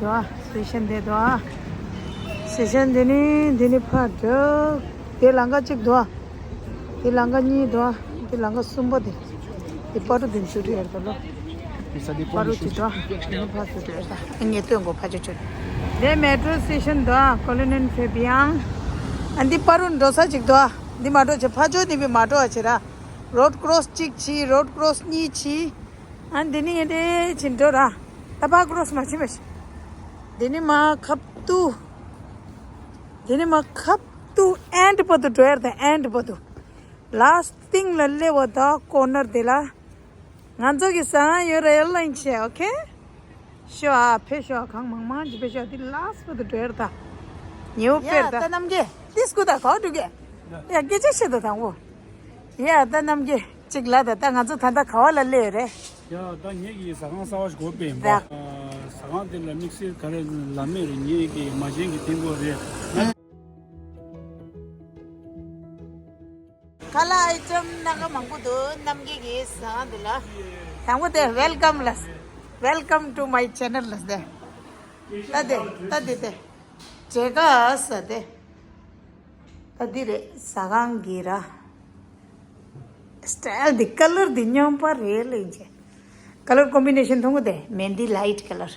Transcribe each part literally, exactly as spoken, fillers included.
དོ། སི་ཊེ་ཤན་དེ་དོ། སི་ཊེ་ཤན་དེ་ནི་འདི་ནི་ཕར་འགྲོ། དེ་ལམ་ཁ་གཅིག་དོ། དེ་ལམ་ཁ་གཉིས་དོ། དེ་ལམ་ཁ་གསུམ་པ་དེ། དེ་པ་རུ་དེ་ཚུར་འགྲོ་ཡར་དོ་ལོ། པ་རུ་གཅིག་དོ། དེ་ནི་ཕར་ཚུར་འགྲོ་ཡར་ད། ངས་སྟོན་གོ་ཕ་ཆོ་ཆོ། དེ་མེ་ཊོ་སི་ཊེ་ཤན་དོ། ཀོ་ལོ་ནི་ཡན་ཧྥེ་བི་ཡང་། ཨ་འདི་པ་རུ་འགྲོ་ས་གཅིག་དོ། འདི་མ་འགྲོ་ཆེ་ཕ་ཆོ་ནི་བི་མ་འགྲོ་ཨ་ཆེ་ར། རོཌ་ཀོ་རོ་སི་གཅིག་ཆི། རོཌ་ཀོ་རོ་སི་གཉིས་ཆི། ཨ་འདི་ནི་ངས་དེ་ཕྱིན་འགྲོ་ར། ད་ཕ་ཀོ་རོ་སི་མ་ཕྱིན་པ་ཤི། འདི་ནི་མ་ཁབ་ཏུ། འདི་ནི་མ་ཁབ་ཏུ་ཨེན་ཌི་བར་དུ་འགྲོ་ཡར་ད། ཨེན་ཌི་བར་དུ། ལཱ་སི་ཊི་ལ་སླེབས་པ་ད་ཀོར་ནར་དེ་ལ། ང་ཚོ་གི་ཟ་ཁང་ཡོད་ར། ཨེར་ལའིན་ཆེ། ཨོ་ཁེ། ཤོ་ཨ་ཕེ་ཤོ་ཨ། གང་མང་མང་ཅི་ཕེ་ཤོ་ཨ། འདི་ལཱ་སི་ཊི་བར་དུ་འགྲོ་ཡར་ད། ཉེ་བོ་ཡ་དཔེར་ད། ད་རྣམ་རྒྱལ་ཏིས་ཀུ་ད་གའོ་འགྲོ་གེ། ཡ་སྐད་ཆ་བཤད་ད་དང་བོ། ཡ་ད་རྣམ་རྒྱལ་གཅིག་ལ་ད། ད་ང་ཚོ་ད་ལྟ་ག་བ་ལ་སླེབས་ཡོད་རེད། ཡ་ད་ངེད་ཀྱི་ཟ་ཁང་གསར་པ་ཞིག་སྒོ་ཕྱེ་ཡིན་པ། ད་ཟ་ཁང་དེ་ལ་དམིགས་བསལ་ག་རེ་ལབ་མེད་རེད། ངེད་ཀྱི་མ་བྱན་གྱི་ཐེངས་པོ་རེད། ཁ་ལག་ཨའི་ཊེམ་སྣ་ཁ་མང་པོ་འདུག་རྣམ་རྒྱལ་གྱི་ཟ་ཁང་འདི་ལ། དང་པོ་དེ་welcome ལ། Welcome to my channel ལ་དེ། ད་དེ་ད་དེ་དེ། བྱེད་ག་ས་དེ། ད་འདི་རེད་ཟ་ཁང་གི་ར། སི་ཊལ་འདི་ཀ་ལར་འདི་སྙོམས་པ་རེད་ལེན་ཆེ། ཀ་ལར་ཀོམ་བི་ནེ་ཤན་མཐོང་གོ་དེ། མེན་དི་ལའིཊ་ཀ་ལར།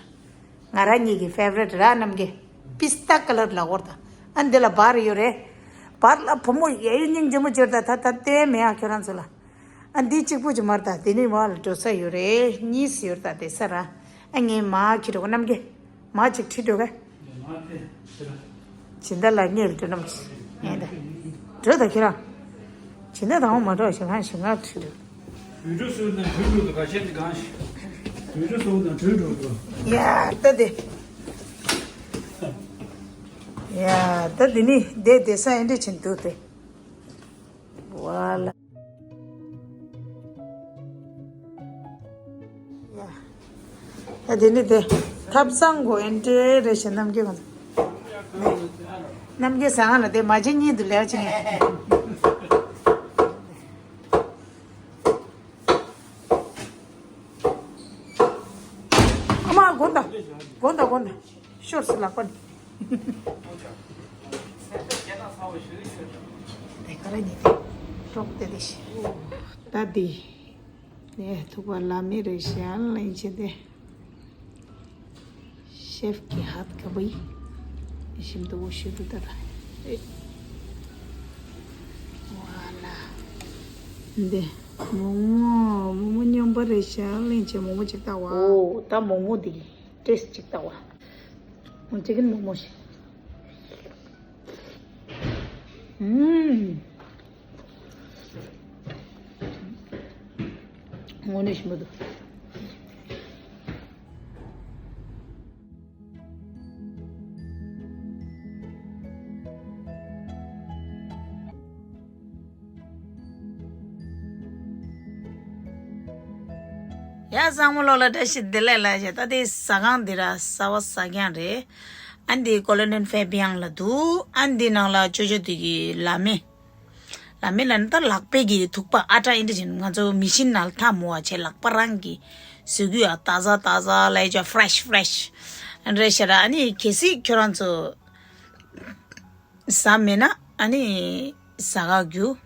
ང་རང་ཉིད་ཀྱི་ཕེ་ཝ་རི་ཊི་ར། རྣམ་རྒྱལ་པིས་ཏ་ཀ་ལར་ལ་འོར་ད། ཨ་འདི་ལ་བར་ཡོད་རེད། བར་ལ་བུ་མོ་ཡ་ཡོ་སྙིང་རྗེ་མོ་བྱོས་ད། ད་ད་ལྟའི་མེ་ཡ་ཁྱོད་རང་ཚོ་ལ། ཨ་འདི་གཅིག་པུ་ཅིག་མར་ད། དེ་ནི་བར་ལ་འགྲོ་ས་ཡོད་རེད། གཉིས་ཡོད་ད། དེ་ས་ར། ཨ་ངས་མ་ཁྱི་འགྲོ་གོ་རྣམ་རྒྱལ། མ་གཅིག་ཁྲིད་འགྲོ་ག་སྦྱིན་བདག་ལགས་ངས་འགྲོ་ནམ་ཡིན་ད། འགྲོ་ད་ཁྱེད་རང་། སྦྱིན་བདག་དང་པོ་མ་འགྲོ་ཞིང་ཁང་ཞིང་ཁང་ཁྲིད་འགྲོ། ཡུལ་གྲུ་སུ་དང་དུས་འགྲོ་དུ་ག་ཤེད་དུ་གང་ཞིག་ཡུལ་གྲུ་སུ་དང་དུས་འགྲོ་དུ། ཡ་ད་དེ། ཡ་ད་དེ་ནི་དེ་དེ་ས་ཨེ་འདྲ་ཕྱིན་འདུག་སྟེ། ཝ་ལ། ཡ། ད་དེ་ནི་དེ། ཐབ་ཚང་གོ་ཨེན་ཏྲི་རེ་ཞིག་རྣམ་རྒྱལ་གོ། རྣམ་རྒྱལ་ཟ་ཁང་ལ་དེ་མ་བྱན་གཉིས་དུ་ལེགས་ཅིག་ངས། ཨ་མ་དགོན་དང་། དགོན་དང་དགོན་དང་། ཤོར་སི་ལག་པ་ནི། དེ་ག་ར་ཉིད་དེ་ཀྲོག་དེ་དེ་ཤི། ད་དེ་ནས་ཐུག་པ་ལ་མི་རེ་ཞལ་ལེན་བྱེད་དེ། ཤེཕ་གི་ཧད་ག་བི་ཤིམ་དུ་འོ་ཤི་དུ་ད་ད། ཝ་ལ། འདི་མོག་མོག་མོག་མོག་སྙོམས་པ་རེ་ཞལ་ལེན་བྱེད། མོག་མོག་ཅིག་ལྟ་བ། ཨོ་ད་མོག་མོག་འདི་ཊེསི་ཅིག་ལྟ་བ། ཅི་ཀན་མོག་མོག་ཞིག་ཨུམ། དངོས་གནས་ཞིམ་པོ་འདུག་ཡ་བཟང་མོ་ལོ་ལ་བཀྲ་ཤིས་བདེ་ལེགས་ལ་ཞེ། ད་དེ་ཟ་ཁང་འདི་ར་གསར་པ་ཟ་ཁང་རེད། ཨ་འདི་ཀོ་ལོ་ནན་ཧྥེ་བི་ཡང་ལ་འདུག་ཨ་འདི་ནང་ལ་ཅོ་ཅོ་དེ་གི་ལ་མེ། ལ་མེ་ལ་ནི་ད་ལག་པས་ཀྱི་ཐུག་པ་ཨ་ཊ་ཨིན་དྲི་ཅན། ང་ཚོ་མི་ཤིན་ནང་ལ་ཐ་མོ་བ་བྱས་ལག་པ་རང་གི་བཟོ་གི་ཡ། ཏ་ཛ་ཏ་ཛ་ལ་ཡ་ཅོ་ཕྲེཤ་ཕྲེཤ་རེད་ཤ་ར། ཨ་ནི་གལ་སྲིད་ཁྱོད་རང་ཚོ་ཟ་མེད་ན་ཨ་ནི་ཟ་ག་རྒྱུ།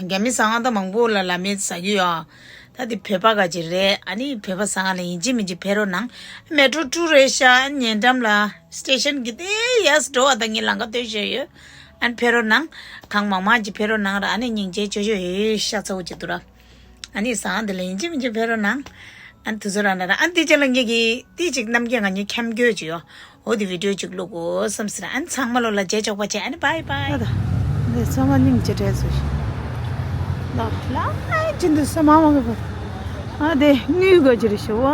རྒྱ་མི་ཟ་ཁང་ད་མང་པོ་ལ་ལ་མེ་ཟ་རྒྱུ་ཡོད། ད་དེ་བོད་པ་ག་ཅིག་རེད། ཨ་ནི་བོད་པ་ཟ་ཁང་ལ་ཡིན་གཅིག་མིན་གཅིག་ཕེབས་རོགས་གནང་། མེ་ཊོ་ཊུ་རེད་ཤག་ཉེ་འགྲམ་ལ་སི་ཊེ་ཤན་གི་དེ་ཡས་འགྲོ་བ་ད་ངས་ལམ་ཁ་སྟོན་བཞག་ཡོད། ཨ་ནི་ཕེབས་རོགས་གནང་། གང་མང་མང་ཅིག་ཕེབས་རོགས་གནང་ར། ཨ་ནི་སྙིང་རྗེ་ཅོ་ཅོ་ཡོད་ཤག་ཚ་བོ་ཅིག་འདུག་ར། ཨ་ནི་ཟ་ཁང་དེ་ལ་ཡིན་གཅིག་མིན་གཅིག་ཕེབས་རོགས་གནང་། ཨ་ནི་དུས་ཚོད་རག་ན་ར། ཨ་ནི་དེ་རྗེས་ལ་ངེད་ཀྱི་དེ་ཅིག་རྣམ་རྒྱལ་ང་གཉིས་ཁྱམས་སྐྱོད་ཅིག་ཡོད། འོ་དེ་བི་ཌི་ཡོ་ཅིག་བླུག་གོ་བསམ་ཟེར། ཨ་ནི་ཚང་མ་ལོ་ལ་མཇལ་ཆོག་པ་བྱས། ཨ་ནི་བྷའི་བྷའི། ད་ད་འདི་ཚང་མ་སྙིང་རྗེ་བྲལ་སོང་ཞིག་ལ་ལ་ཅི་འདུག་ས་མ་མ་གི་བ། ཨ་དེ་དངུལ་ག་ཅི་རེད་ཤི་བ།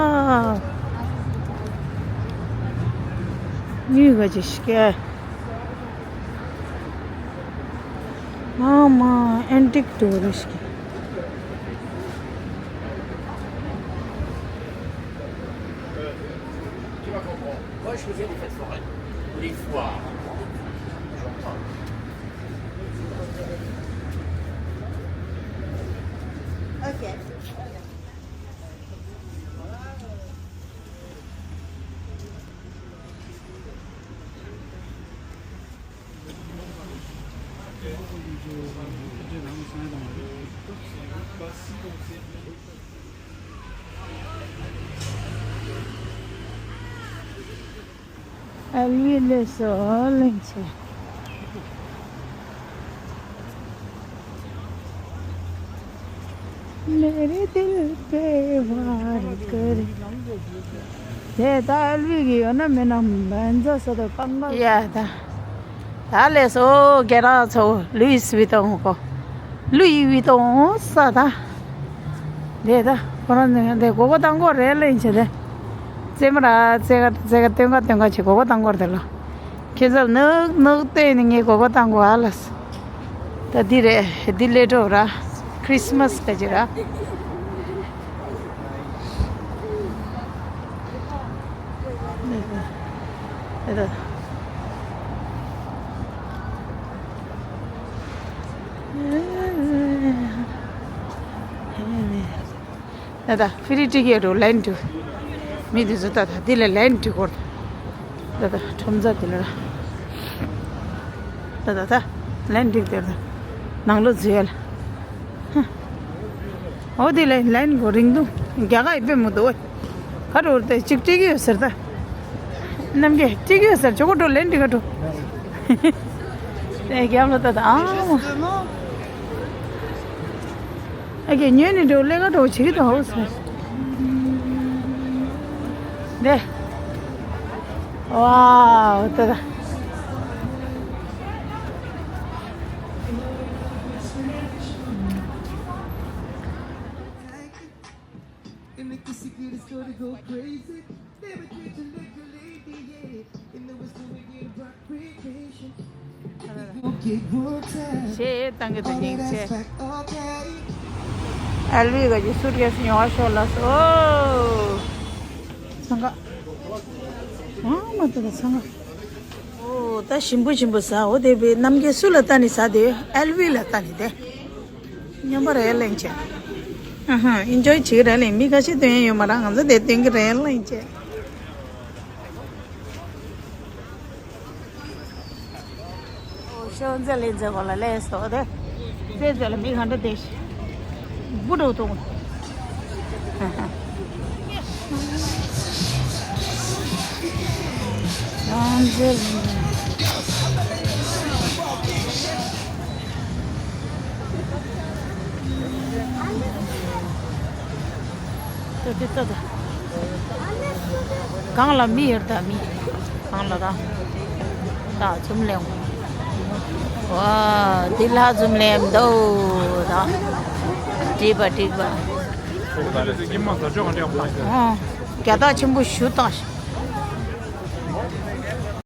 དངུལ་ག་ཅི་ཞིག་ག་ཨ་མ་ཨན་ཊིག་ཌོ་རེད་ཤག Moi, je faisais des fêtes foraines. Les foires. Ok. ཨ་ལུའི་ལས་སོ་ལེན་ཆེ། མེ་རེ་དིལ་པེ་བར་ཀར། དེ་ད་ཨ་ལུའི་གི་ཡོད་ན་མེད་ན་མན་ཛ་ས་དོ་པང་ག་ཡ་ད། ད་ལས་སོ་རྒན་རང་ཚོ་ལུའི་སི་ཝི་ཏོང་གོ། ལུའི་ཝི་ཏོང་ས་ད། དེ་ད་ཁོ་རང་ནས་དེ་གོ་གོ་བཏང་གོ་རེད་ལེན་ཆེ་དེ། རྩེད་མོ་ར་རྩེ་ག་རྩེ་ག་སྟོན་ག་སྟོན་ག་ཆེ་གོ་གོ་བཏང་གོ་རེད་ལ། ཁྱེད་ཚོར་ནུག་ནུག་བལྟས་ནས་ངས་གོ་གོ་བཏང་གོ་ཨ་ལ། ད་འདི་རེད་འདི་སླེབས་འགྲོ་ར། ཁྲིས་མས་ག་ཅི་ར། ད་ད་ཕི་རི་ཊི་ཀེ་ཊི་ལའིན་དུ། མི་དེ་ཚོ་ད་ད་འདི་ལ་ལའིན་དུ་སྐོར། ད་ད་ཁྲོམ་རྩ་དེ་ལ། ད་ད་ད་ལའིན་དུ་དེར་ད། ནང་ལོ་འཛུལ་ཡ་ལ། ཧ། ཨོ་དེ་ལ་ལའིན་གོ་རིང་དུ། རྒྱ་གར་ཡི་དཔེ་མི་འདུག་ཨོ། ཁ་འགྲོ་དེ་གཅིག་སྤྲད་ཀྱི་ཡོད་ཟེར་ད། རྣམ་རྒྱལ་སྤྲད་ཀྱི་ཡོད་ཟེར་ཆོག་གོ་འགྲོ་ལན་འགྲིག་ག་འགྲོ། དེ་རྒྱབ་ལ་ད་ད་ཨ། ཨ་ཀྱེ་ཉོས་ནས་འགྲོ་ལས་ཀ་འགྲོ་བྱེད་ཀྱི་འདུག་ཧོ་ཟེར། དེ། ཝའོ་ད་ད། ཞེས་བཏང་གི་འདུག་སྙིང་རྗེ། ཨེལ་ཝི་ག་ཅིག་སུཊ་ཀེ་སི་ཉོ་བ་ཤོར་ལ་སོ། སང་ག་ཨ་མ་ཏི་ད་སང་ག་ཨོ་ད་ཞིམ་པོ་ཞིམ་པོ་ཟ། འོ་དེ་བས་རྣམ་རྒྱལ་སུ་ལ་ལྟ་ནི་ཟ་དེ་ཨེལ་ཝི་ལ་ལྟ་ནི་དེ། སྙོམས་པ་རེད་ལེན་ཆེ། ཨ་ཧ་ཨིན་ཇོའི་བྱེད་རེད་ལེན། མི་ཁ་ཤས་སྟོན་ཡ་ཡོད་མ་རེད། ང་ཚོ་དེ་སྟོན་གི་རེད་ལེན་ཆེ། ཨོ་ཤོ་འཛེ་ལེན་འཛེ་གོ་ལ་ལས་སོ་དེ། འཛེ་འཛེ་ལ་མི་ག་འདྲ་དེ་ཤི། བུ་འགྲོ་དང་། ཏོ་ཏོ་ཏོ་ཏོ། གང་ལ་མི་ཡོད་ད་མི། གང་ལ་ད། ད་ཚུམ་ལེང་། ཝ། འདི་ལ་ཚུམ་ལེང་འདུག་ད། འགྲིག་པ་འགྲིག་པ། ཨོ། རྒྱ་སྟག་ཆེན་པོ་ཞུ་དང་།